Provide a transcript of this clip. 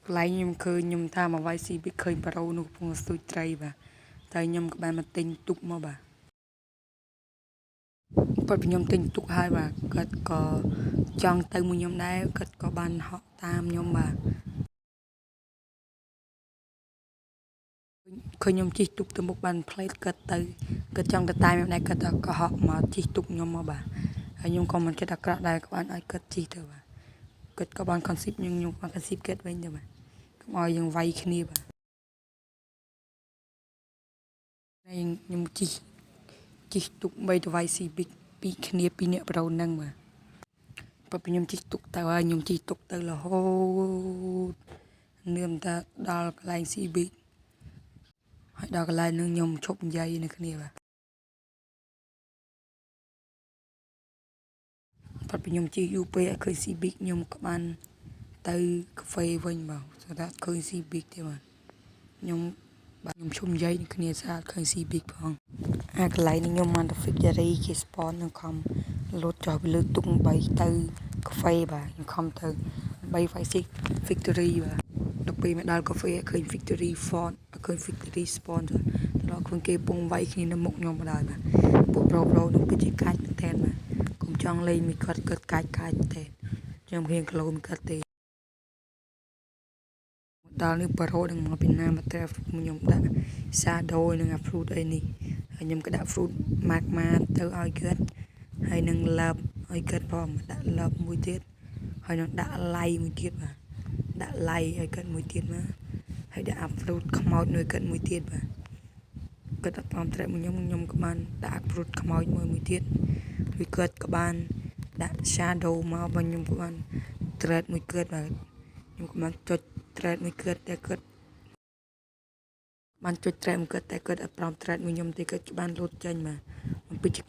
កន្លែងខ្ញុំឃើញខ្ញុំថាមកវាយស៊ីប៊ិកឃើញប្រូនោះកំពុងស្ទូចត្រីបាទតែខ្ញុំក៏បានមកទិញទូកមកបាទពិតខ្ញុំទិញទូកហើយបាទគាត់ក៏ចង់ទៅមួយខ្ញុំដែរគាត់ក៏បានហក់តាមខ្ញុំបាទឃើញខ្ញុំជិះទូកទៅមុខបានផ្លេតគាត់ទៅគាត់ចង់ទៅតាមខ្ញុំដែរគាត់ក៏ហក់មកជិះទូកខ្ញុំមកបាទហើយខ្ញុំក៏មិនគិតអាក្រក់ដែរក៏បានឲ្យគាត់ជិះទៅបាទគាត់ក៏បាន concept ខ្ញុំខ្ញុំបាន concept គាត់វិញទៅបាទកុំឲ្យយើងវាយគ្នាបាទហើយខ្ញុំជិះទូកបីទៅវាយស៊ីប៊ិកពីគ្នាពីរនាក់ប្រូហ្នឹងបាទបើខ្ញុំជិះទូកទៅហើយខ្ញុំជិះទូកទៅរហូតនឿមតាដល់កន្លែងស៊ីប៊ិកហើយដល់កន្លែងហ្នឹងខ្ញុំឈប់និយាយនៅគ្នាបាទបាត់ពីខ្ញុំជិះយូរពេកឲ្យឃើញស៊ីប៊ិកខ្ញុំក៏បានទៅកាហ្វេវិញបាទស្រាប់តែឃើញស៊ីប៊ិកទេបាទខ្ញុំបាទខ្ញុំឈប់និយាយនឹងគ្នាស្អាតឃើញស៊ីប៊ិកផងអាកន្លែងនេះខ្ញុំបានទៅ Victory គេ spawn នឹងខំលោតចុះពីលើទូក3ទៅកាហ្វេបាទខ្ញុំខំទៅ3 5 6 Victory បាទដល់ពេលមកដល់កាហ្វេឃើញ Victory Font ឃើញ Victory Spawn ទៅដល់ឃើញគេពងវាយគ្នានៅមុខខ្ញុំបណ្ដោយបាទពួកប្រូប្រូនោះគឺជាកាច់មែនតើបាទកុំចង់លេងមួយគាត់គាត់កាច់កាច់មែនតើខ្ញុំហ៊ានក្លោមគាត់ទេដល់នេះប្រូនឹងមកពីណាមកតែខ្ញុំដាក់ shadow និងអា fruit អីនេះហើយខ្ញុំក៏ដាក់ fruit magma ទៅឲ្យគាត់ហើយនឹង love ឲ្យគាត់ផងដាក់ love មួយទៀតហើយនឹងដាក់ light មួយទៀតបាទដាក់ light ឲ្យគាត់មួយទៀតមកហើយដាក់ fruit ខ្មោចមួយគាត់មួយទៀតបាទគាត់អត់តាមត្រែកមួយខ្ញុំខ្ញុំក៏បានដាក់ fruit ខ្មោចមួយមួយទៀតហើយគាត់ក៏បានដាក់ shadow មកបាទខ្ញុំក៏បាន trade មួយគាត់បាទខ្ញុំក៏បានចុច trade មួយគាត់តែគាត់បានចុច trade មួយគាត់តែគាត់អត់ព្រម trade មួយខ្ញុំទេគាត់បានលោតចេញបាទអំពីជា